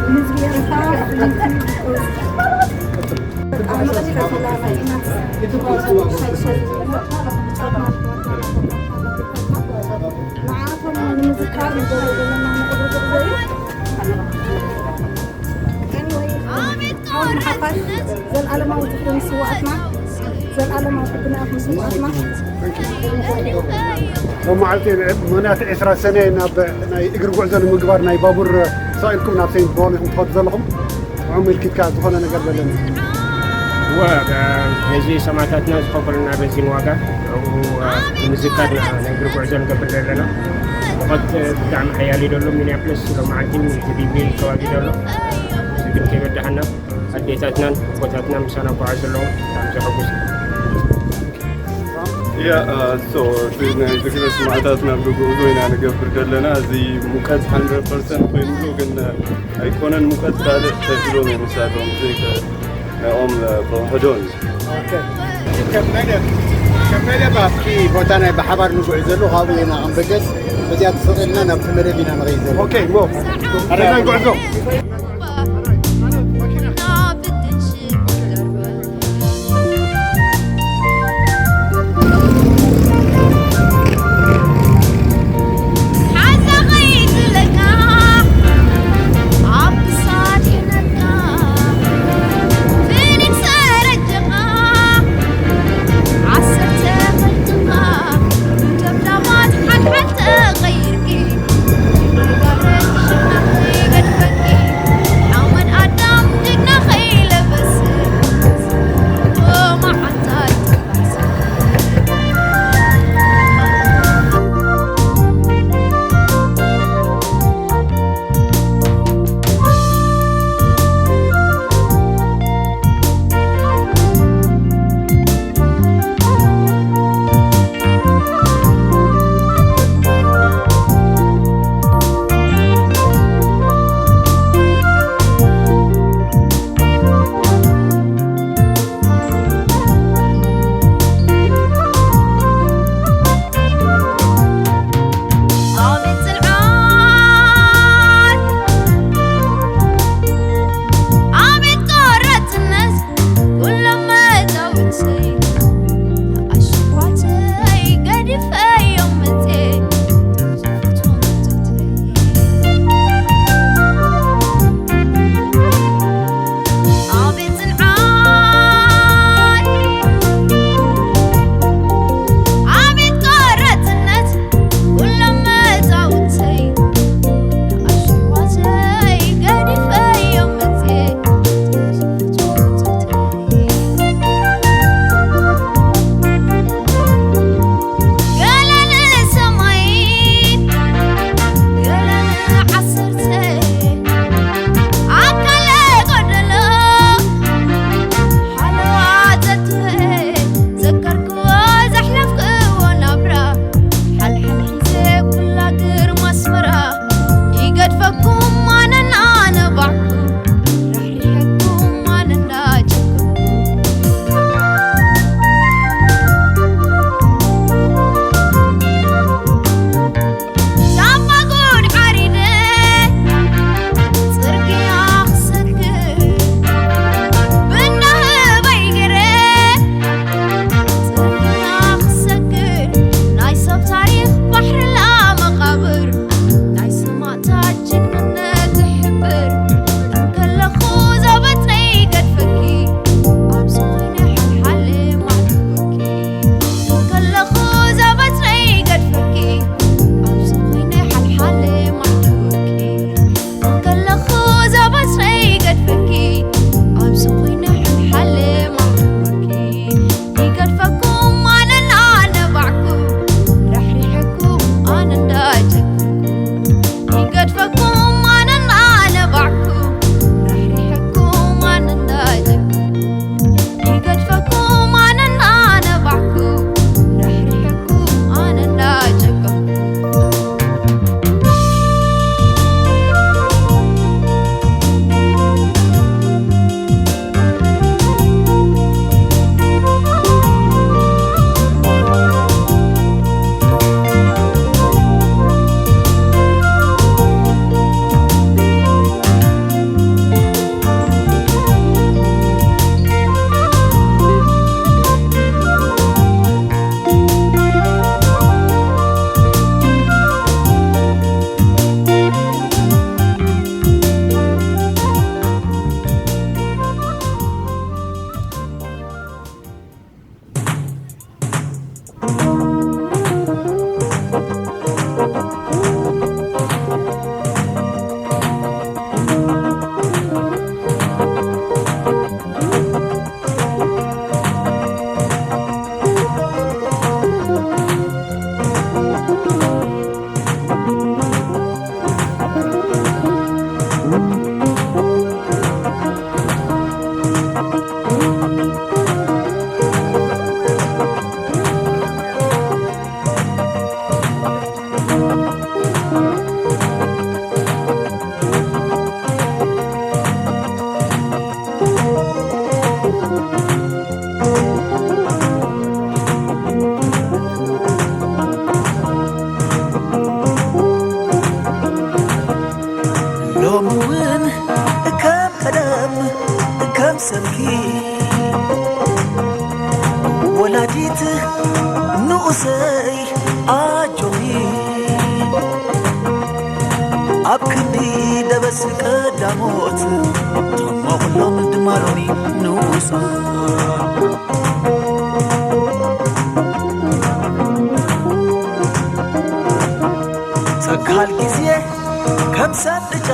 ንህዝቢ ኤርትራ ንዓቶም ንምዝካር ንገብሮ ዘለና ናይ እግሪ ጉዕዞ እዩ። Anyway፣ ሓፋሽ ዘልኣለማዊ ትኹን ስውኣትና፣ ዘልኣለማዊ ሕግና ይኹን ስውኣትና። ሎም መዓልቲ ምኽንያት ዕስራ ሰነ ናብ ናይ እግሪ ጉዕዞ ንምግባር ናይ ባቡር ተሳኢልኩም ናብ ሴንት ፖል ኢኹም ትኸዱ ዘለኹም። ንዕኡ ምልኪትካ ዝኾነ ነገር በለኒ። እወ፣ በዚ ሰማእታትና ዝኸፈሉና ረዚን ዋጋ፣ ንዕኡ ንምዝካር ኢና ናይ እግሪ ጉዕዞ ንገብር ዘለና። ሙቐት ብጣዕሚ ሓያል እዩ ዘሎ። ሚኒያፖሊስ ሎመዓልቲ ዲግሪ ከባቢ ዘሎ። እዚ ግን ከይበዳህና ኣዴታትናን ኣቦታትናን ምሳና ጓዓዝ ዘለዉ ብጣዕሚ ዘሐጉስ እዩ። ያ ሶ ናይ ዝክሪ ሰማእታትና ብጉዕዞ ኢና ንገብር ዘለና። እዚ ሙቀት ሓንድረድ ፐርሰንት ኮይኑሉ ግን ኣይኮነን። ሙቀት ካልእ ተብሎም እዮም ንሳቶም ዘይከ ናይኦም ብውሕዶን እዩ። ከመደብ ከመደብ ኣብቲ ቦታ ናይ ብሓባር ንጉዕዘሉ ካብኡ ኢና ክንበገስ በዚኣ ተሰቂልና ናብቲ መደብ ኢና ንኸይድ ዘለና። ኦኬ ሞ ጉዕዞ ሎሚ እውን ከም ቀደም ከም ሰብኪ ወላዲት ንኡሰይ ኣጆኺ ኣብ ክንዲ ደበስ ቀዳሞት ተማቑሎም ድማ ሎሚ ንኡስ ተካል ግዜ ከም ሳጥጫ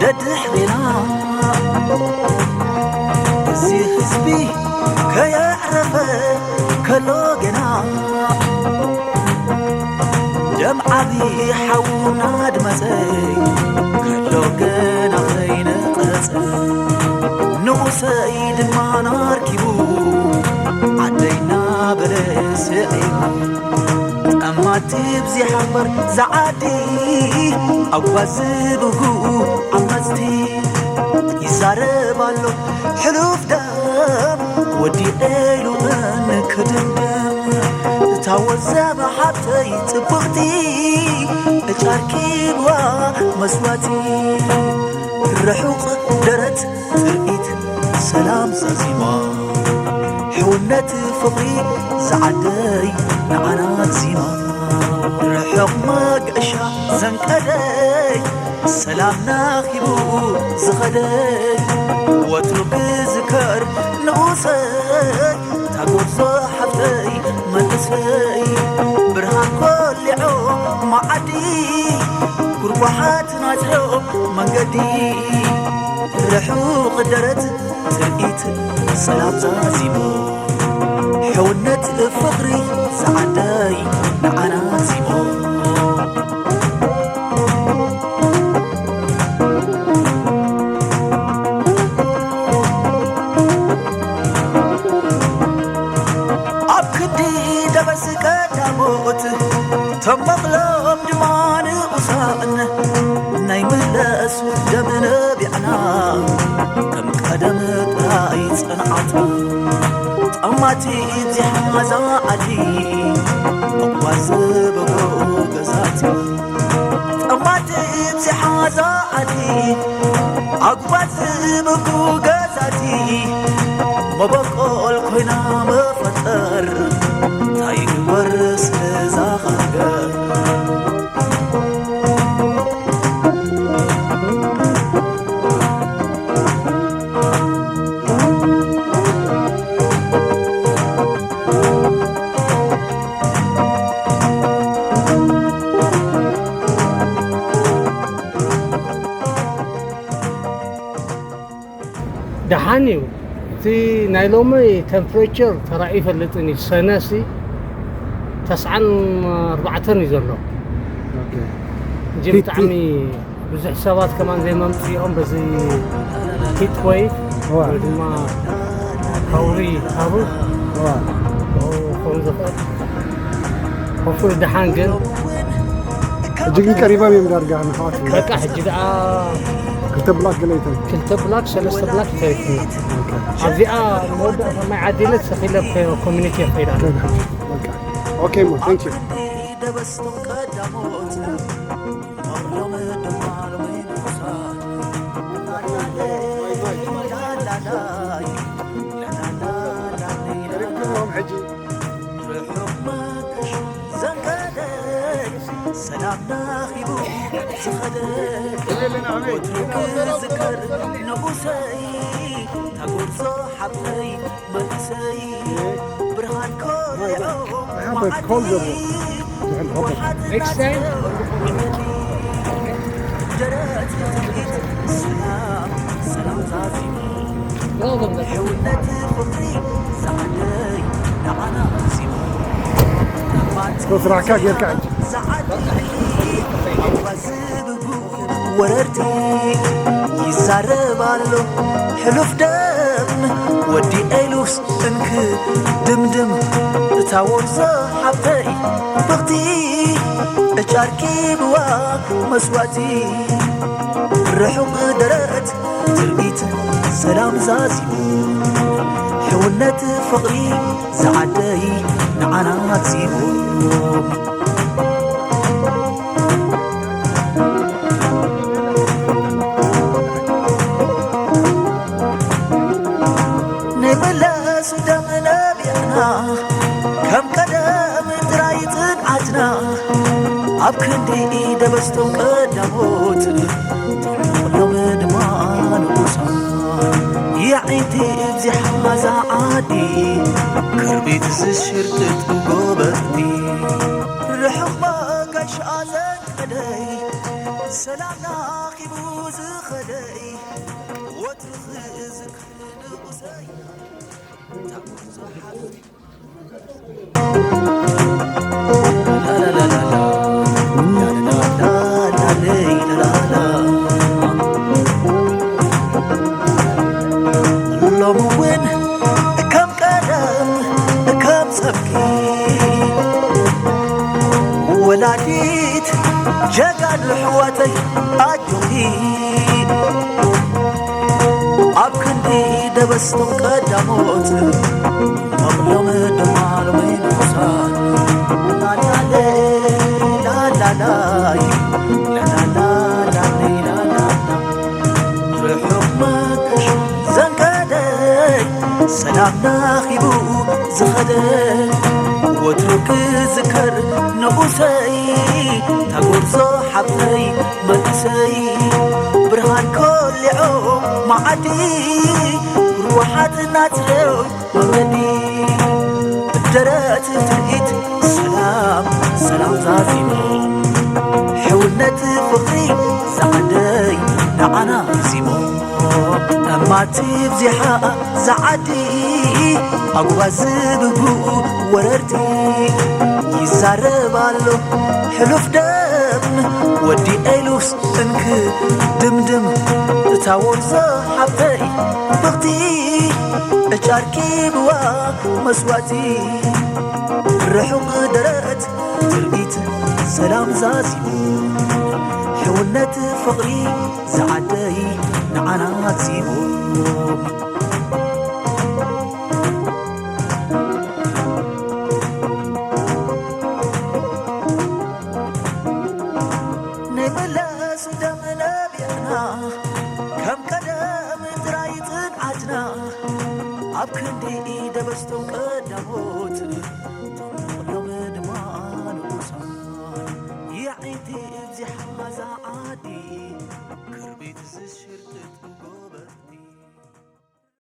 ደድሕሬና እዚ ህዝቢ ከየዕረፈ ከሎ ገና ደም ዓቢ ሓውና ድመጸ ከሎ ገና ከይነቐጸ ንኡሰይ ድማ ናርኪቡ ዓደይና በለ ስዒቡ ጠማቲ ብዚሓበር ዝዓዲ ኣጓዝብጉ ዓመፅቲ ይዛረብ ኣሎ ሕሉፍ ደም ወዲኤ ኢሉ እንክድምደም እታ ወዛብ ሓብተይ ፅብቕቲ እጫርኪብዋ መስዋቲ ርሑቕ ደረት ትርኢት ሰላም ዛዚማ ሕውነት ፍቕሪ ዝዓደይ ንዓና ዚማ ርሑቕ መገሻ ዘንቀደይ ሰላም ናኺቡ ዝኸደይ ወትሩ ክዝከር ንኡሰይ ታጎርዞ ሓፍተይ መንእሰይ ብርሃን ኮሊዖ መዓዲ ጉርጓሓት ናፅዮ መንገዲ ርሑቕ ደረት ትርኢት ሰላም ዛዚሙ ሕውነት ፍቕሪ ዝዓደይ ንዓና ዚሙ ኣብ ክንዲ ደበስ ቀዳሞት ተመቕሎም ድማ ንቑሳን ናይ ምለስ ደም ነቢዕና ከም ቀደም ጥራይ ጸንዓት ጠማቲ ዝሓዛ ዓዲ እኳ ዝበጎ ገዛት ጠማቲ ዝሓዛ ዓዲ ኣጉባዝ ብጉ ገዛቲ መበቆል ኮይና መፈጠር እንታይ ይግበር ስለዛ ሃገር ደሓን እዩ። እቲ ናይ ሎሚ ተምፕሬቸር ተራእዩ ይፈልጥን እዩ። ሰነ ሲ ተስዓን ኣርባዕተን እዩ ዘሎ። ሕጂ ብጣዕሚ ብዙሕ ሰባት ከማን ዘይመምፅኦም በዚ ሂት ዌይቭ ወይ ድማ ሃውሪ ሃሩር ክኸውን ዝኽእል ሆፉል ደሓን ግን ሕጂ ግን ቀሪቦም እዮም ዳርጋ ንሕዋት በቃ ሕጂ ደኣ ክልተ ብላክ ገለ ይተን ክልተ ብላክ ሰለስተ ብላክ ይተሪፍና ኣብዚኣ መወዳእታ ማይ ዓዲነት ሰኺለ ኮሚኒቲ ይኸይዳ ኦኬ ሞ ታንክ ዩ ሰላም ናኺቡ ዝኸደ ወትሩ ክዝከር ንጉሰይ ታጎርዞ ሓብተይ መንእሰይ ብርሃን ኮሪዖ Call the next time. Tell them that. ስራሕካ ጌርካ ሕጂ። ወረርቲ ይዛረብ ኣሎ ሕሉፍ ደም፣ ወዲ ኤሉስ እንክ ድምድም፣ እታ ወርዞ ሓብተይ ብኽቲ፣ ዕጫርኪ ብዋ መስዋእቲ፣ ርሑቕ ደረት ትርኢት ሰላም ዛዚሙ፣ ሕውነት ፍቕሪ ዝዓደይ ንዓና ኣክሲሙ። ንመለስ ደም ነቢዕና ከም ቀደም ጥራይ ጽንዓትና ኣብ ክንዲ ደበስቶም ቀዳሞት ሎም ድማ ንኡሳን የዒንቲ እብዚሓ ዛዓዲ ክርቢት ዝሽርጥጥ ጎበቲ ርሑቕ መገሻ ዘንቀደይ ሰላም ናኺቡ ዝኸደይ ወትሩ ክዝክር ንኡሰይ ታቦት ዝሓልፍ ሎሚ እውን ከም ቀደም ከም ሰብኪ ወላዲት ጀጋኑ ኣሕዋተይ ኣጆኺ ኣብ ክንዲ ደበስቶም ቀዳሞት መቕሎም ድማ ሎሚ ንጉሳት ላላለ ላላላይ ላላላላይ ላላላ ርሑቕ መገሻ ዘንቀደይ ሰላም ናኺቡ ዝኸደ ወትሩ ክዝከር ንጉሰይ ታጎርዞ ሓብተይ መንእሰይ ብርሃን ኮሊዖ መዓዲ ርዋሓት ናጽዮ መመዲ ደረት ትርኢት ሰላም ሰላም ዛዚሙ ሕውነት ፍቕሪ ዝዓደይ ንዓና ዚሙ እማቲ ብዚሓ ዝዓዲ ኣጉባ ዝብግኡ ወረርቲ ይዛረብ ኣሎ ሕሉፍ ደም ወዲ ኤሉስ እንክ ድምድም እታ ወርዞ ሓብተይ ብኽቲ ዕጫርኪ ብዋ መስዋእቲ ርሑቕ ደረት ትርኢት ሰላም ዛዚሙ ሕውነት ፍቕሪ ዝዓደይ ንዓና ኣክሲሙ ናይ መለስ ደም ነቢዕና ከም ቀደም ጥራይ ጽንዓትና ኣብ ክንዲ ደበስቶም ቀዳሞት ሎም ድማ ንኡሳን የዒንቲ እብዚሓ ዝዓዲ ክርቢት ዝሽርጥጥ